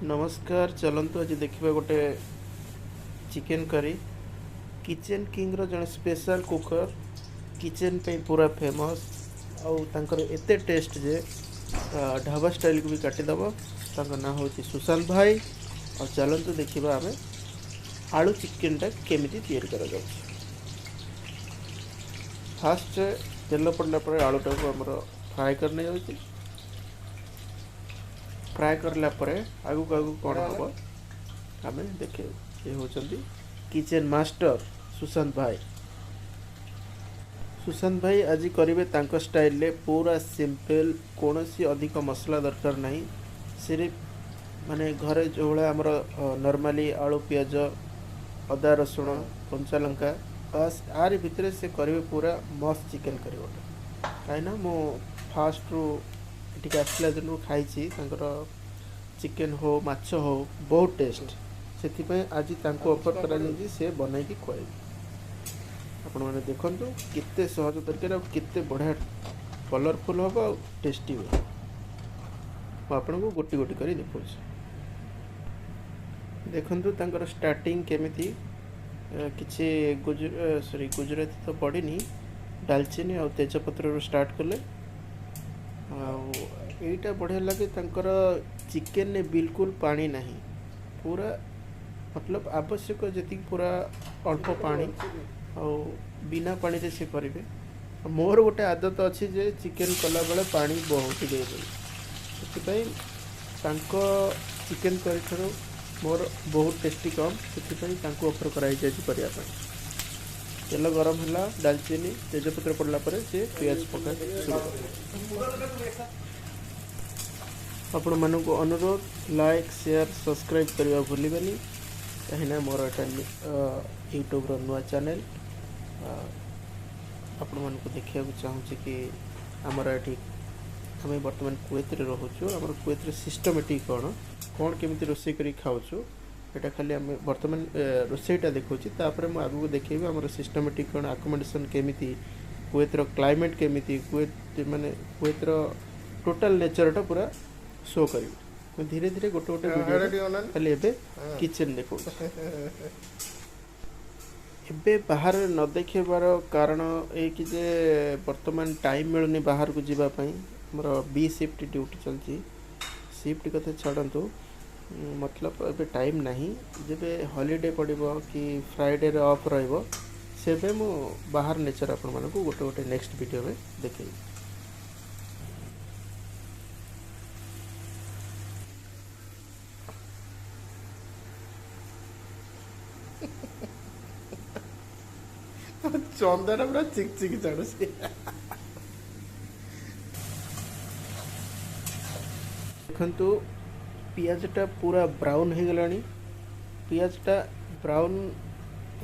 ନମସ୍କାର, ଚାଲନ୍ତୁ ଆଜି ଦେଖିବା ଗୋଟେ ଚିକେନ୍ କରି। କିଚେନ୍ କିଙ୍ଗର ଜଣେ ସ୍ପେଶାଲ କୁକର୍, କିଚେନ୍ ପାଇଁ ପୁରା ଫେମସ୍ ଆଉ ତାଙ୍କର ଏତେ ଟେଷ୍ଟ ଯେ ଢାବା ଷ୍ଟାଇଲ୍କୁ ବି କାଟିଦେବ। ତାଙ୍କ ନାଁ ହେଉଛି ସୁଶାନ୍ତ ଭାଇ। ଆଉ ଚାଲନ୍ତୁ ଦେଖିବା ଆମେ ଆଳୁ ଚିକେନ୍ଟା କେମିତି ତିଆରି କରାଯାଉଛି। ଫାଷ୍ଟ ତେଲ ପଡ଼ିଲା ପରେ ଆଳୁଟାକୁ ଆମର ଫ୍ରାଏ କରି ନେଇଯାଉଛି। ଫ୍ରାଏ କରିଲା ପରେ ଆଗକୁ ଆଗକୁ କ'ଣ ହେବ ଆମେ ଦେଖେଇବୁ। ଏ ହେଉଛନ୍ତି କିଚେନ୍ ମାଷ୍ଟର ସୁଶାନ୍ତ ଭାଇ। ସୁଶାନ୍ତ ଭାଇ ଆଜି କରିବେ ତାଙ୍କ ଷ୍ଟାଇଲରେ, ପୁରା ସିମ୍ପଲ୍, କୌଣସି ଅଧିକ ମସଲା ଦରକାର ନାହିଁ। ସିରିଫ ମାନେ ଘରେ ଯେଉଁଭଳିଆ ଆମର ନର୍ମାଲି ଆଳୁ, ପିଆଜ, ଅଦା, ରସୁଣ, କଞ୍ଚା ଲଙ୍କା, ବାସ୍ ଆରି ଭିତରେ ସେ କରିବେ ପୁରା ମସ୍ତ ଚିକେନ୍ କରି ଗୋଟେ। କାହିଁକିନା ମୁଁ ଫାଷ୍ଟରୁ ଏଠିକି ଆସିଲା ଦିନରୁ ଖାଇଛି ତାଙ୍କର ଚିକେନ୍ ହଉ ମାଛ ହଉ ବହୁତ ଟେଷ୍ଟ। ସେଥିପାଇଁ ଆଜି ତାଙ୍କୁ ଅଫର୍ କରାଯାଇଛି, ସେ ବନେଇକି ଖୁଆଇବେ। ଆପଣମାନେ ଦେଖନ୍ତୁ କେତେ ସହଜ ତରିକାରେ ଆଉ କେତେ ବଢ଼ିଆ କଲରଫୁଲ୍ ହେବ ଆଉ ଟେଷ୍ଟି ହେବ। ମୁଁ ଆପଣଙ୍କୁ ଗୋଟି ଗୋଟି କରି ଦେଖାଉଛି। ଦେଖନ୍ତୁ ତାଙ୍କର ଷ୍ଟାର୍ଟିଂ କେମିତି, କିଛି ସରି ଗୁଜୁରାତି ତ ପଡ଼ିନି, ଡାଲଚିନି ଆଉ ତେଜପତ୍ରରୁ ଷ୍ଟାର୍ଟ କଲେ। ଆଉ ଏଇଟା ବଢ଼ିଆ ଲାଗେ ତାଙ୍କର ଚିକେନରେ ବିଲକୁଲ ପାଣି ନାହିଁ, ପୁରା ମତଲବ ଆବଶ୍ୟକ ଯେତିକି ପୁରା ଅଳ୍ପ ପାଣି ଆଉ ବିନା ପାଣିରେ ସେ କରିବେ। ମୋର ଗୋଟେ ଆଦତ ଅଛି ଯେ ଚିକେନ୍ କଲାବେଳେ ପାଣି ବହୁତ ଦେଇଦେବି, ସେଥିପାଇଁ ତାଙ୍କ ଚିକେନ୍ କରିଠାରୁ ମୋର ବହୁତ ଟେଷ୍ଟି କମ୍, ସେଥିପାଇଁ ତାଙ୍କୁ ଅଫର୍ କରାଯାଇଛି ଆଜି କରିବା ପାଇଁ। ତେଲ ଗରମ ହେଲା, ଡାଲଚିନି ତେଜପତ୍ର ପଡ଼ିଲା ପରେ ସେ ପିଆଜ ପକା ଶୁରୁ କଲେ। ଆପଣମାନଙ୍କୁ ଅନୁରୋଧ, ଲାଇକ୍, ସେୟାର, ସବସ୍କ୍ରାଇବ୍ କରିବା ଭୁଲିବେନି, କାହିଁକିନା ମୋର ଏଇଟା ୟୁଟ୍ୟୁବ୍ର ନୂଆ ଚ୍ୟାନେଲ୍। ଆପଣମାନଙ୍କୁ ଦେଖିବାକୁ ଚାହୁଁଛି କି ଆମର ଏଠି ଆମେ ବର୍ତ୍ତମାନ କୁଏତରେ ରହୁଛୁ, ଆମର କୁଏତର ସିଷ୍ଟମେଟିକ୍ କ'ଣ କ'ଣ କେମିତି ରୋଷେଇ କରି ଖାଉଛୁ, ଏଇଟା ଖାଲି ଆମେ ବର୍ତ୍ତମାନ ରୋଷେଇଟା ଦେଖାଉଛି। ତାପରେ ମୁଁ ଆଗକୁ ଦେଖେଇବି ଆମର ସିଷ୍ଟମେଟିକ୍ କ'ଣ, ଆକୋମୋଡେସନ୍ କେମିତି, କୁଏତର କ୍ଲାଇମେଟ୍ କେମିତି, କୁଏତ ମାନେ କୁଏତର ଟୋଟାଲ୍ ନେଚର୍ଟା ପୁରା ଶୋ କରିବି। ମୁଁ ଧୀରେ ଧୀରେ ଗୋଟେ ଗୋଟେ ଭିଡ଼ିଓ ଖାଲି ଏବେ କିଚେନ୍ ଦେଖାଉଛି। ଏବେ ବାହାରେ ନ ଦେଖେଇବାର କାରଣ ଏଇକି ଯେ ବର୍ତ୍ତମାନ ଟାଇମ୍ ମିଳୁନି ବାହାରକୁ ଯିବା ପାଇଁ। ଆମର ବି ସିଫ୍ଟ ଡ୍ୟୁଟି ଚାଲିଛି, ସିଫ୍ଟ କଥା ଛାଡ଼ନ୍ତୁ, ମତଲବ ଏବେ ଟାଇମ୍ ନାହିଁ। ଯେବେ ହଲିଡ଼େ ପଡ଼ିବ କି ଫ୍ରାଇଡ଼େରେ ଅଫ୍ ରହିବ, ସେବେ ମୁଁ ବାହାର ନେଚର୍ ଆପଣମାନଙ୍କୁ ଗୋଟେ ଗୋଟେ ନେକ୍ସଟ ଭିଡ଼ିଓରେ ଦେଖେଇବି। ଚନ୍ଦାଟା ପୁରା ଚିକ୍ ଚିକ୍ ଚାଡ଼ୁଛି। ଦେଖନ୍ତୁ ପିଆଜଟା ପୁରା ବ୍ରାଉନ୍ ହେଇଗଲାଣି। ପିଆଜଟା ବ୍ରାଉନ୍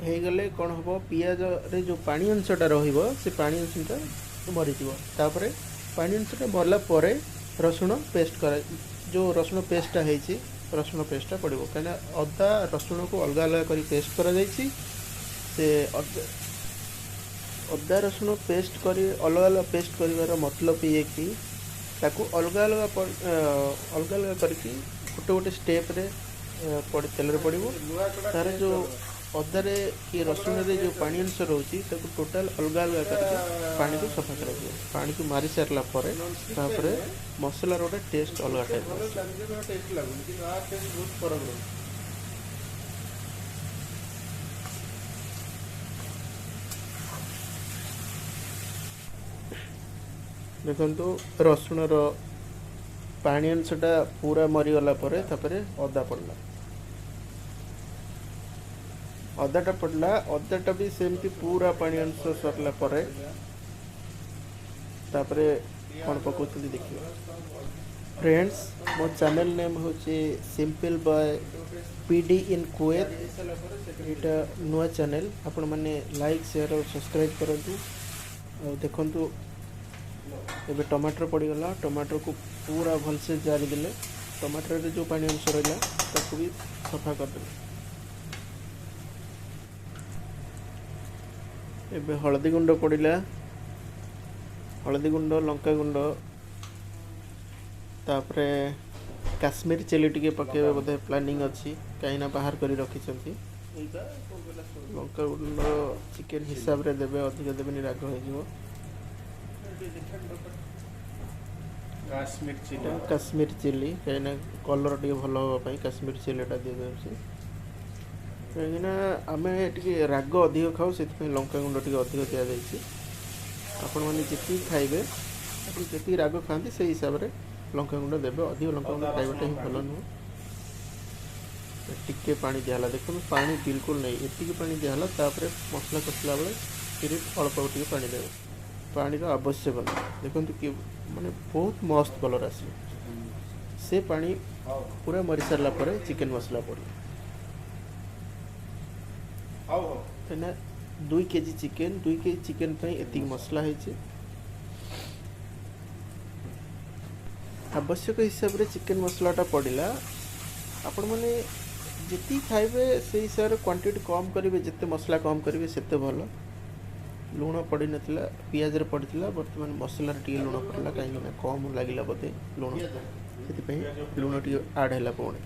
ହେଇଗଲେ କ'ଣ ହେବ, ପିଆଜରେ ଯେଉଁ ପାଣି ଅଂଶଟା ରହିବ ସେ ପାଣି ଅଂଶଟା ମରିଯିବ। ତାପରେ ପାଣି ଅଂଶଟା ମରିଲା ପରେ ରସୁଣ ପେଷ୍ଟ କରା, ଯେଉଁ ରସୁଣ ପେଷ୍ଟଟା ହେଇଛି ରସୁଣ ପେଷ୍ଟଟା ପଡ଼ିବ। କାହିଁକିନା ଅଦା ରସୁଣକୁ ଅଲଗା ଅଲଗା କରି ପେଷ୍ଟ କରାଯାଇଛି। ସେ ଅଦା ରସୁଣ ପେଷ୍ଟ କରି ଅଲଗା ଅଲଗା ପେଷ୍ଟ କରିବାର ମତଲବ ଇଏ କି ତାକୁ ଅଲଗା ଅଲଗା ଅଲଗା ଅଲଗା କରିକି ଗୋଟେ ଗୋଟେ ଷ୍ଟେପ୍ରେ ତେଲରେ ପଡ଼ିବ। ତାର ଯେଉଁ ଅଦାରେ କି ରସୁଣରେ ଯେଉଁ ପାଣି ଅଂଶ ରହୁଛି ତାକୁ ଟୋଟାଲ୍ ଅଲଗା ଅଲଗା କରିକି ପାଣିକୁ ସଫା କରାଯିବ। ପାଣିକୁ ମାରି ସାରିଲା ପରେ ତାପରେ ମସଲାର ଗୋଟେ ଟେଷ୍ଟ ଅଲଗା ଟାଇପ୍ର। ଦେଖନ୍ତୁ ରସୁଣର ପାଣି ଅଂଶଟା ପୁରା ମରିଗଲା ପରେ ତାପରେ ଅଦା ପଡ଼ିଲା, ଅଦାଟା ପଡ଼ିଲା, ଅଦାଟା ବି ସେମିତି ପୁରା ପାଣି ଅଂଶ ସରିଲା ପରେ ତାପରେ କ'ଣ ପକାଉଛନ୍ତି ଦେଖିବା। ଫ୍ରେଣ୍ଡସ୍, ମୋ ଚ୍ୟାନେଲ୍ ନେମ୍ ହେଉଛି simple boy P D in Kuwait. ଏଇଟା ନୂଆ ଚ୍ୟାନେଲ୍, ଆପଣମାନେ ଲାଇକ୍, ସେୟାର ଆଉ ସବସ୍କ୍ରାଇବ୍ କରନ୍ତୁ। ଆଉ ଦେଖନ୍ତୁ ଏବେ ଟମାଟର ପଡ଼ିଗଲା, ଟମାଟରକୁ ପୁରା ଭଲସେ ଜାରିଦେଲେ, ଟମାଟରରେ ଯେଉଁ ପାଣି ଅଂଶ ରହିଲା ତାକୁ ବି ସଫା କରିଦେଲେ। ଏବେ ହଳଦୀ ଗୁଣ୍ଡ ପଡ଼ିଲା, ହଳଦୀ ଗୁଣ୍ଡ, ଲଙ୍କା ଗୁଣ୍ଡ, ତାପରେ କାଶ୍ମୀର ଚିଲି ଟିକେ ପକାଇବେ ବୋଧେ, ପ୍ଲାନିଂ ଅଛି, କାହିଁକିନା ବାହାର କରି ରଖିଛନ୍ତି। ଲଙ୍କା ଗୁଣ୍ଡ ଚିକେନ୍ ହିସାବରେ ଦେବେ, ଅଧିକ ଦେବେନି, ରାଗ ହେଇଯିବ। କାଶ୍ମୀର ଚିଲି। କାଶ୍ମୀର ଚିଲି, କାହିଁକିନା କଲର୍ ଟିକେ ଭଲ ହେବା ପାଇଁ କାଶ୍ମୀର ଚିଲିଟା ଦିଆଯାଉଛି। କାହିଁକିନା ଆମେ ଟିକେ ରାଗ ଅଧିକ ଖାଉ, ସେଥିପାଇଁ ଲଙ୍କା ଗୁଣ୍ଡ ଟିକେ ଅଧିକ ଦିଆଯାଇଛି। ଆପଣମାନେ ଯେତିକି ଖାଇବେ, ଆପଣ ଯେତିକି ରାଗ ଖାଆନ୍ତି ସେଇ ହିସାବରେ ଲଙ୍କା ଗୁଣ୍ଡ ଦେବେ। ଅଧିକ ଲଙ୍କା ଗୁଣ୍ଡ ଅଦା ଖାଇବାଟା ରସୁଣ ହିଁ ଭଲ ପାଣି। ନୁହଁ। ଟିକେ ପାଣି ଦିଆହେଲା, ଦେଖନ୍ତୁ, ପାଣି ବିଲକୁଲ ନାହିଁ। ଏତିକି ପାଣି ଦିଆହେଲା। ତାପରେ ମସଲା କଷିଲା ବେଳେ ଫିର ଅଳ୍ପ ଟିକେ ପାଣି ଦେବେ। ପାଣିର ଆବଶ୍ୟକ ନାହିଁ। ଦେଖନ୍ତୁ କି ମାନେ ବହୁତ ମସ୍ତ କଲର୍ ଆସିବ। ସେ ପାଣି ହଉ। ପୁରା ମରିସାରିଲା ପରେ ଚିକେନ୍ ମସଲା ପଡ଼ିବ। ହଉ ହଉ। କାହିଁକିନା 2 କେଜି ଚିକେନ୍, 2 କେଜି ଚିକେନ୍ ପାଇଁ ଚିକେନ୍ ଏତିକି ମସଲା। ମସଲା ହେଇଛି। ଆବଶ୍ୟକ ହିସାବରେ ଚିକେନ୍ ମସଲାଟା ପଡ଼ିଲା। ଆପଣମାନେ ଯେତିକି ଖାଇବେ ସେଇ ହିସାବରେ କ୍ୱାଣ୍ଟିଟି କମ୍ କରିବେ। ଯେତେ ମସଲା କମ୍ କରିବେ ସେତେ ଭଲ। ଲୁଣ ପଡ଼ିନଥିଲା, ପିଆଜରେ ପଡ଼ିଥିଲା। ବର୍ତ୍ତମାନ ମସଲାରେ ଟିକେ ଲୁଣ ପଡ଼ିଲା, କାହିଁକିନା କମ୍ ଲାଗିଲା ବୋଧେ ଲୁଣ, ସେଥିପାଇଁ ପିଆଜ ଲୁଣ ଟିକେ ଆଡ଼୍ ହେଲା ପୁଣି।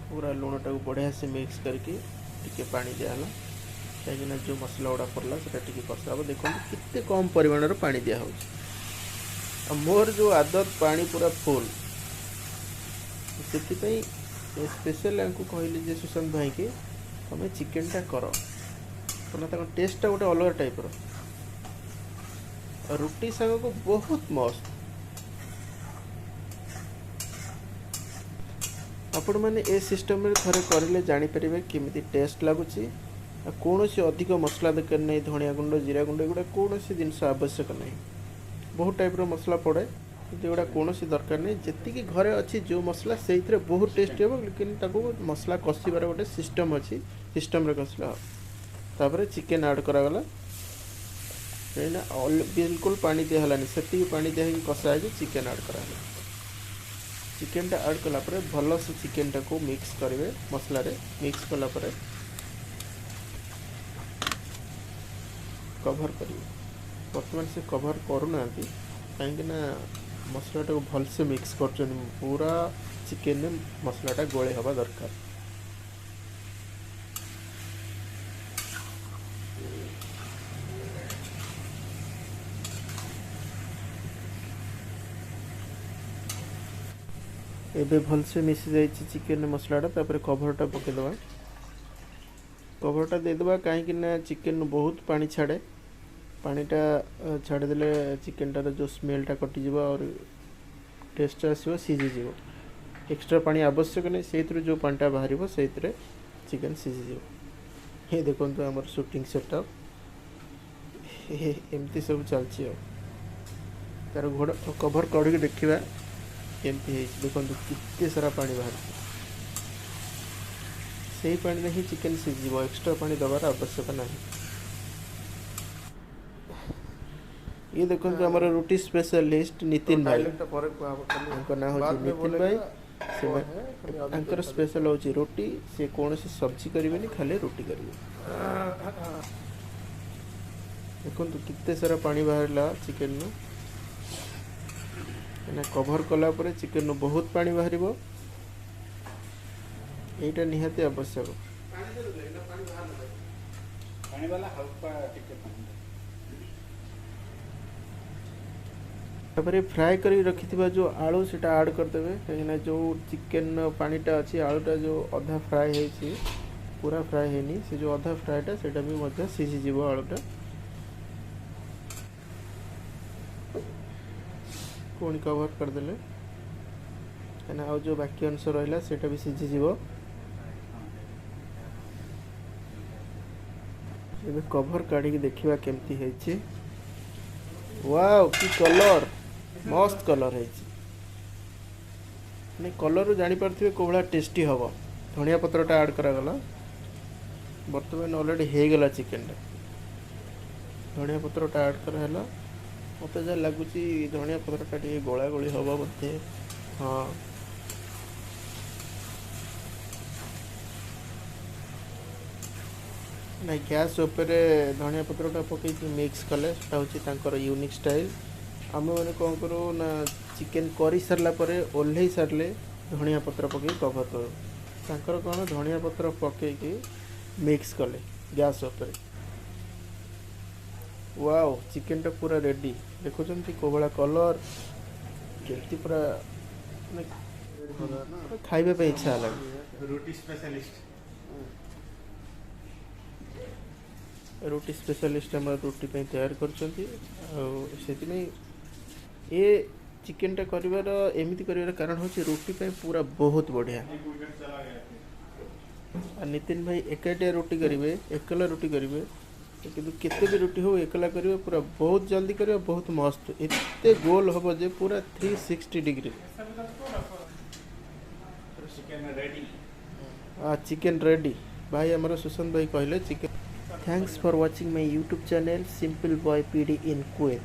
ପୁରା ଲୁଣଟାକୁ ବଢ଼ିଆ ସେ ମିକ୍ସ କରିକି ଟିକେ ପାଣି ଦିଆହେଲା, କାହିଁକିନା ଯେଉଁ ମସଲା ଗୁଡ଼ା ପଡ଼ିଲା ସେଟା ଟିକେ କଷା ହେବ। ଦେଖନ୍ତୁ କେତେ କମ୍ ପରିମାଣର ପାଣି ଦିଆହେଉଛି। ଆଉ ମୋର ଯେଉଁ ଆଦତ, ପାଣି ପୁରା ଫୁଲ୍। ସେଥିପାଇଁ ସ୍ପେଶାଲ ୟାଙ୍କୁ କହିଲି ଯେ ସୁଶାନ୍ତ ଭାଇକି, ତମେ ଚିକେନଟା କର, କାରଣ ତାଙ୍କ ଟେଷ୍ଟଟା ଗୋଟେ ଅଲଗା ଟାଇପ୍ର, ଆଉ ରୁଟି ସାଙ୍ଗକୁ ବହୁତ ମସ୍ତ। ଆପଣମାନେ ଏ ସିଷ୍ଟମରେ ଥରେ କରିଲେ ଜାଣିପାରିବେ କେମିତି ଟେଷ୍ଟ ଲାଗୁଛି। ଆଉ କୌଣସି ଅଧିକ ମସଲା ଦରକାର ନାହିଁ। ଧଣିଆ ଗୁଣ୍ଡ, ଜିରା ଗୁଣ୍ଡ, ଏଗୁଡ଼ା କୌଣସି ଜିନିଷ ଆବଶ୍ୟକ ନାହିଁ। ବହୁତ ଟାଇପ୍ର ମସଲା ପଡ଼େ, କିନ୍ତୁ ଏଗୁଡ଼ା କୌଣସି ଦରକାର ନାହିଁ। ଯେତିକି ଘରେ ଅଛି ଯେଉଁ ମସଲା, ସେଇଥିରେ ବହୁତ ଟେଷ୍ଟି ହେବ। କିନ୍ତୁ ତାକୁ ମସଲା କଷିବାର ଗୋଟେ ସିଷ୍ଟମ୍ ଅଛି, ସିଷ୍ଟମ୍ରେ କଷିଲେ ହେବ। ତାପରେ ଚିକେନ୍ ଆଡ଼୍ କରାଗଲା, କାହିଁକିନା ବିଲକୁଲ ପାଣି ଦିଆହେଲାନି। ସେତିକି ପାଣି ଦିଆ ହେଇକି କଷା ହେଇକି ଚିକେନ୍ ଆଡ଼୍ କରାହେଲା। ଚିକେନଟା ଆଡ଼୍ କଲା ପରେ ଭଲସେ ଚିକେନଟାକୁ ମିକ୍ସ କରିବେ ମସଲାରେ। ମିକ୍ସ କଲା ପରେ କଭର୍ କରିବେ। ବର୍ତ୍ତମାନ ସେ କଭର୍ କରୁନାହାନ୍ତି, କାହିଁକିନା ମସଲାଟାକୁ ଭଲସେ ମିକ୍ସ କରୁଛନ୍ତି। ପୁରା ଚିକେନରେ ମସଲାଟା ଗୋଳେଇ ହେବା ଦରକାର। ଏବେ ଭଲସେ ମିଶି ଯାଇଛି ଚିକେନ ମସଲାଟା। ତାପରେ କଭରଟା ପକାଇଦେବା। କଭରଟା ଦେଇଦେବା କାହିଁକି ନା ଚିକେନ ବହୁତ ପାଣି ଛାଡ଼େ। ପାଣିଟା ଛାଡ଼ିଦେଲେ ଚିକେନଟାର ଯେଉଁ ସ୍ମେଲଟା କଟିଯିବ ଆଉ ଟେଷ୍ଟ ଆସିବ, ସିଝିଯିବ। ଏକ୍ସଟ୍ରା ପାଣି ଆବଶ୍ୟକ ନାହିଁ। ସେଇଥିରୁ ଯେଉଁ ପାଣିଟା ବାହାରିବ, ସେଇଥିରେ ଚିକେନ ସିଝିଯିବ। ଏ ଦେଖନ୍ତୁ ଆମର ସୁଟିଂ ସେଟଅପ୍, ଏମିତି ସବୁ ଚାଲିଛି। ଆଉ ତାର ଘୋଡ଼ କଭର କରିକି ଦେଖିବା କେମିତି ହେଇଛି। ଦେଖନ୍ତୁ କେତେ ସାରା ପାଣି ବାହାରିଛି। ସେଇ ପାଣିରେ ହିଁ ଚିକେନ ସିଝିଯିବ, ଏକ୍ସଟ୍ରା ପାଣି ଦେବାର ଆବଶ୍ୟକ ନାହିଁ। ଇଏ ଦେଖନ୍ତୁ ଆମର ରୁଟି ସ୍ପେଶାଲିଷ୍ଟ ନିତିନ ଭାଇ। ପରେ କୁହାହବ ଖାଲି। ତାଙ୍କ ନାଁ ହେଉଛି बाद में ନିତିନ ଭାଇ। बोलेगा। ସେମାନେ कौन है खाली अभी ତାଙ୍କର देखा। ସ୍ପେଶାଲ ହେଉଛି ରୁଟି। ସେ କୌଣସି ସବଜି କରିବେନି, ଖାଲି ରୁଟି କରିବେ। ଦେଖନ୍ତୁ କେତେ ସାରା ପାଣି ବାହାରିଲା ଚିକେନରୁ। କାହିଁକିନା କଭର କଲା ପରେ ଚିକେନରୁ ବହୁତ ପାଣି ବାହାରିବ। ଏଇଟା ନିହାତି ଆବଶ୍ୟକ। ପାଣି ବାଲା ହାଲକା ଟିକେ ପାଣି ଦେ। ତାପରେ ଫ୍ରାଏ କରିକି ରଖିଥିବା ଯେଉଁ ଆଳୁ, ସେଇଟା ଆଡ଼୍ କରିଦେବେ, କାହିଁକିନା ଯେଉଁ ଚିକେନ ପାଣିଟା ଅଛି, ଆଳୁଟା ଯେଉଁ ଅଧା ଫ୍ରାଏ ହେଇଛି, ପୁରା ଫ୍ରାଏ ହେଇନି, ସେ ଯେଉଁ ଅଧା ଫ୍ରାଏଟା ସେଇଟା ବି ମଧ୍ୟ ସିଝିଯିବ ଆଳୁଟା। ପୁଣି କଭର କରିଦେଲେ, କାହିଁକିନା ଆଉ ଯେଉଁ ବାକି ଅଂଶ ରହିଲା ସେଇଟା ବି ସିଝିଯିବ। ଏବେ କଭର କାଢ଼ିକି ଦେଖିବା କେମିତି ହେଇଛି। ୱାଓ, କି କଲର୍! ମସ୍ତ କଲର୍ ହେଇଛି। ମାନେ କଲର୍ରୁ ଜାଣିପାରୁଥିବେ କେଉଁ ଭଳିଆ ଟେଷ୍ଟି ହେବ। ଧନିଆ ପତ୍ରଟା ଆଡ଼୍ କରାଗଲା। ବର୍ତ୍ତମାନ ଅଲରେଡ଼ି ହେଇଗଲା ଚିକେନଟା। ଧନିଆ ପତ୍ରଟା ଆଡ଼୍ କରାହେଲା। ମୋତେ ଯାହା ଲାଗୁଛି, ଧନିଆ ପତ୍ରଟା ଟିକେ ଗୋଳା ଗୋଳି ହେବ ବୋଧେ। ହଁ। ନାଇଁ, ଗ୍ୟାସ୍ ଉପରେ ଧନିଆ ପତ୍ରଟା ପକାଇକି ମିକ୍ସ କଲେ, ସେଟା ହେଉଛି ତାଙ୍କର ୟୁନିକ୍ ଷ୍ଟାଇଲ୍। ଆମେମାନେ କ'ଣ କରୁ ନା, ଚିକେନ୍ କରିସାରିଲା ପରେ, ଓହ୍ଲେଇ ସାରିଲେ ଧନିଆ ପତ୍ର ପକେଇ କଭର୍ କରୁ। ତାଙ୍କର କ'ଣ, ଧନିଆ ପତ୍ର ପକେଇକି ମିକ୍ସ କଲେ ଗ୍ୟାସ୍ ଉପରେ। ୱାଓ, ଚିକେନଟା ପୁରା ରେଡ଼ି। ଦେଖୁଛନ୍ତି କେଉଁ ଭଳିଆ କଲର୍, କେମିତି ପୁରା ମାନେ ଖାଇବା ପାଇଁ ଇଚ୍ଛା ହେଲାଣି। ରୁଟି ସ୍ପେଶାଲିଷ୍ଟ। ରୁଟି ସ୍ପେଶାଲିଷ୍ଟ ଆମର ରୁଟି ପାଇଁ ତିଆରି କରୁଛନ୍ତି। ଆଉ ସେଥିପାଇଁ ଏ ଚିକେନଟା କରିବାର, ଏମିତି କରିବାର କାରଣ ହେଉଛି ରୁଟି ପାଇଁ ପୁରା ବହୁତ ବଢ଼ିଆ। एक विकेट चला गया फिर। ଆଉ ନିତିନ ଭାଇ ଏକାଟିଆ ରୁଟି କରିବେ, ଏକଲା ରୁଟି କରିବେ। କିନ୍ତୁ କେତେ ବି ରୁଟି ହଉ, ଏକଲା କରିବେ, ପୁରା ବହୁତ ଜଲ୍ଦି କରିବେ, ବହୁତ ମସ୍ତ, ଏତେ ଗୋଲ ହେବ ଯେ ପୁରା 360 degree. Chicken ready. Chicken ready. ଭାଇ ଆମର ସୁଶାନ୍ତ ଭାଇ କହିଲେ chicken. Thanks for watching my YouTube channel, Simple Boy PD in Kuwait.